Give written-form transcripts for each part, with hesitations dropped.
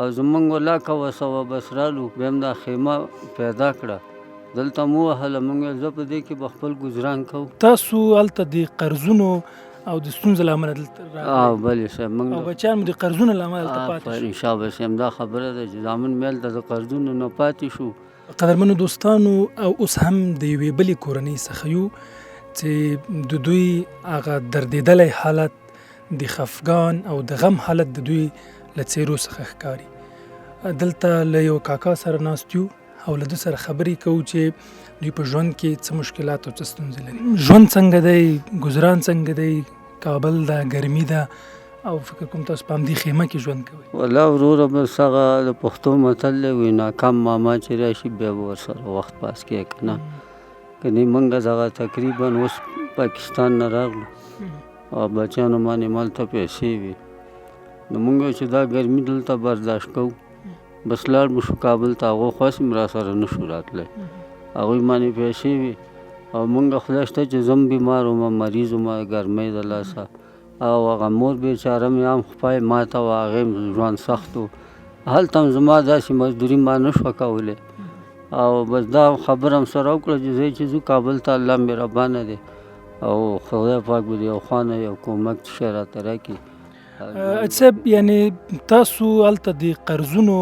او زمونږ ولاکه وسه وه، بس رالو، بیا هم دا خیمه پیدا کړه، دلته مو وهله. مونږ ویل زه په دې کې به خپل ګزران کوو. تاسو هلته د قرضونو او د ستونزو له امله دلته راغلئ؟ او بلې صاحب، مونږ او بچیان مو د قرضونو له امله دلته پاتې شو. آفرین، شابه صاحب، دا خبره ده چې زامن مې هلته د قرضونو نه پاتې شو. قدرمنو دوستانو، او اوس هم د یوې بلې کورنۍ څخه یو چې د دوی هغه دردېدلی حالت، د خفګان او د غم حالت د دوی له څېرو څخه ښکاري. دلته له یو کاکا سره ناست یو او له ده سره خبرې کوو چې دوی په ژوند کې څه مشکلات او څه ستونزې لري، ژوند څنګه دی، ګزران څنګه دی، کابل ده، ګرمي ده، او فکر کوم تاسو په همدې خیمه کې ژوند کوئ. والله وروره، بس هغه د پښتو متل دی، وایي ناکام ماما چې راشي بیا به ورسره وخت پاس کوې که نه. کنې موږ دغه تقریبا اوس پاکستان نه راغلو او بچیانو باندې مالته پیسې وي، نو موږ چې دا ګرمي دلته برداشت کوو، بس لاړ به شو کابل ته. هغو خو هسې هم راسره نه شو راتلی، هغوی باندې پیسې وي او موږ خدای شته چې زه هم بیمار وم، مریض وم ګرمۍ د لاسه، او هغه مور بیچاره مې هم خپه یې ماته وه، هغې هم ژوند سخت و. هلته هم زما داسې مزدوري ما نه شوه کولی، او بس دا خبره هم سره وکړه چې زه چې ځو کابل ته، الله مهربانه دی او خدای پاک به د یو خوا نه یو کومک څه شی راته راکړي. حاجي صاحب، یعنې تاسو هلته د قرضونو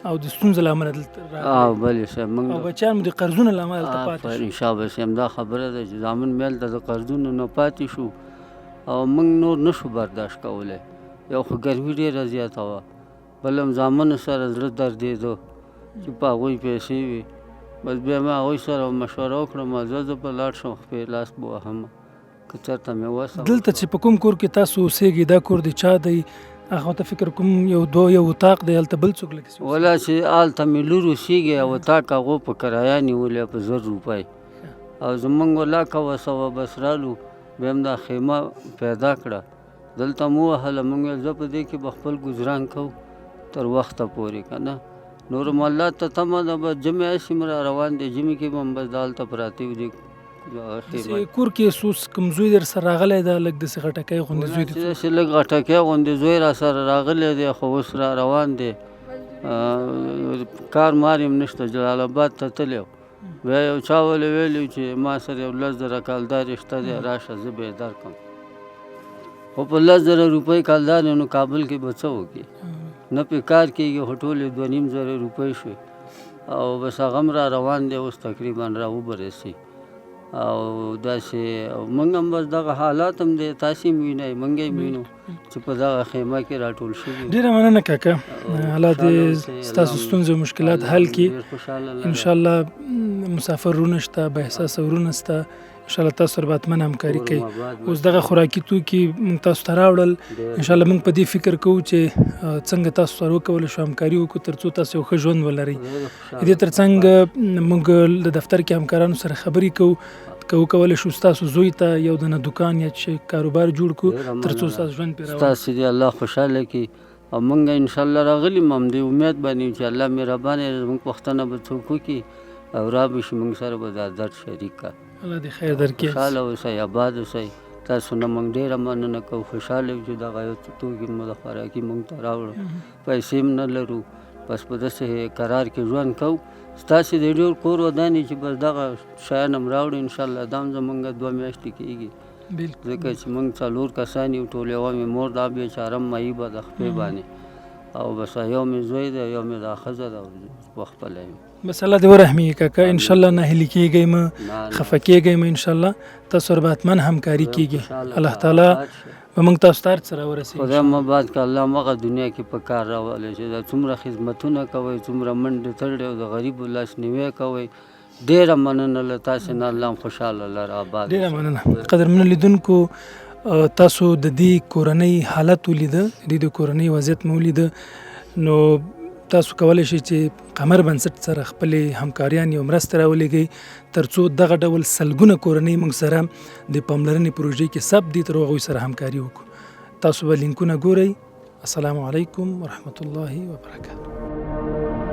او د ستونزو له امله دلته راغلئ؟ او بلې صاحب، موږ او بچیان مو د قرضونو له امله دلته پاتې شو. آفرین، شابه صاحب، دا خبره ده چې زامن مې هلته د قرضونو نه پاتې شو او موږ نور نه شو برداشت کولی. یو خو ګرمي ډېره زیاته وه، بل هم زامنو سره زړه دردېده چې په هغوی پیسې وي. بس بیا مې هغوی سره مشوره وکړه، ما زه به لاړ شم، خپې لاس به وهم که چېرته مې وسه. دلته چې په کوم کور کې تاسو اوسېږئ، دا کور د چا دی؟ هغه ته فکر کوم یو دوه یو اتاق دی، هلته بل څوک لکه څه؟ ولا چې هلته مې لور اوسېږي او اتاق هغو په کرایه نیولې په 1000 روپۍ، او زمونږ ولاکه وسه وه، بس رالو، بیا هم دا خیمه پیدا کړه، دلته مو وهله. مونږ ویل زه په دې کې به خپل ګزران کوو تر وخته پورې، که نه نور هم الله ته تمه ده. بس ژمی هسې هم را روان دی، ژمي کې به هم بس دلته پراته یو. دې داسې کور کې اوس کوم زوی در سره راغلی ده، لږ داسې غټکی غوندې زوی دی؟ داسې لږ غټکی غوندې زوی را سره راغلی دی، خو اوس را روان دی، کار مار یې هم نشته، جلال آباد ته تللی و. بیا یو چا ولې ویلي چې ما سره یو 10,000 کالدارې شته دی، راشه زه به یې درکړم. خو په 10,000 روپۍ کالدارې نو کابل کې به څه وکړي؟ نه پې کار کېږي، خو ټولې 2,500 روپۍ شوې، او بس هغه هم را روان دی اوس تقریبا را وبه رسي. او داسې موږ هم بس دغه حالات هم دی، تاسې هم وینئ، موږ یې وینو چې په دغه خیمه کې راټول شوي. ډېره مننه کاکا، الله دې ستاسو ستونزې او مشکلات حل کړي. انشاءالله مسافر ورونه شته، با احساسه ورونه شته، انشاءالله تاسو سره به حتما همکاري کوي. اوس دغه خوراکي توکي موږ تاسو ته راوړل، انشاءالله موږ په دې فکر کوو چې څنګه تاسو سره وکولی شو همکاري وکړو ترڅو تاسو یو ښه ژوند ولرئ. د دې ترڅنګ موږ د دفتر کې همکارانو سره خبرې کوو که وکولی شو ستاسو زوی ته یو دنه دکان یا چې کاروبار جوړ کړو ترڅو ستاسو ژوند پرې روان. ستاسو دې الله خوشحاله کړي، او موږ انشاءالله راغلي هم همدې امید باندې چې الله مهربانه دی، زموږ پوښتنه به څوک وکړي او را به شي موږ سره به دا درد شریک کړه. الله دې خیر درکړي. خوشحاله اوسئ، آباد اوسئ. تاسو نه موږ ډېره مننه کوو، خوشحاله یو چې دغه یو څه توکي مو د خوراکي موږ ته راوړو، پیسې هم نه لرو، بس په داسې قرار کې ژوند کوو. ستاسې د ډېر کور وداني چې بس دغه شیان هم راوړو انشاءالله، دا هم زموږ 2 میاشتې کېږي. ځکه چې موږ 4 کسان یو، ټول یوه مې مور ده بېچاره معیبه ده خپې باندې، او بس یو مې زوی دی، یو مې دا ښځه ده، په خپله یم. بس الله دې ورحمېږي کاکا، انشاءالله ناهیلي کېږئ مه، خفه کېږئ مه، انشاءالله تاسو سره به حتما همکاري کېږي. الله تعالی به موږ تاسو ته هر څه راورسوي. خدای مو آباد کړه، الله مو هغه دنیا کې په کار راولي چې دا څومره خدمتونه کوئ، څومره منډې تړلې او د غریبو لاسنیوی کوئ. ډېره مننه له تاسې نه، الله مو خوشحاله لره، آباد. ډېره مننه. قدرمنو لیدونکو، تاسو د دې کورنۍ حالت ولیده، د دې د کورنۍ وضعیت مو ولیده، نو تاسو کولی شئ چې قمر بنسټ سره خپلې همکاریانې او مرستې راولېږئ ترڅو دغه ډول سلګونه کورنۍ موږ سره د پاملرنې پروژې کې ثبت دي، تر هغوی سره همکاري وکړو. تاسو به لینکونه ګورئ. السلام علیکم ورحمت الله وبرکاته.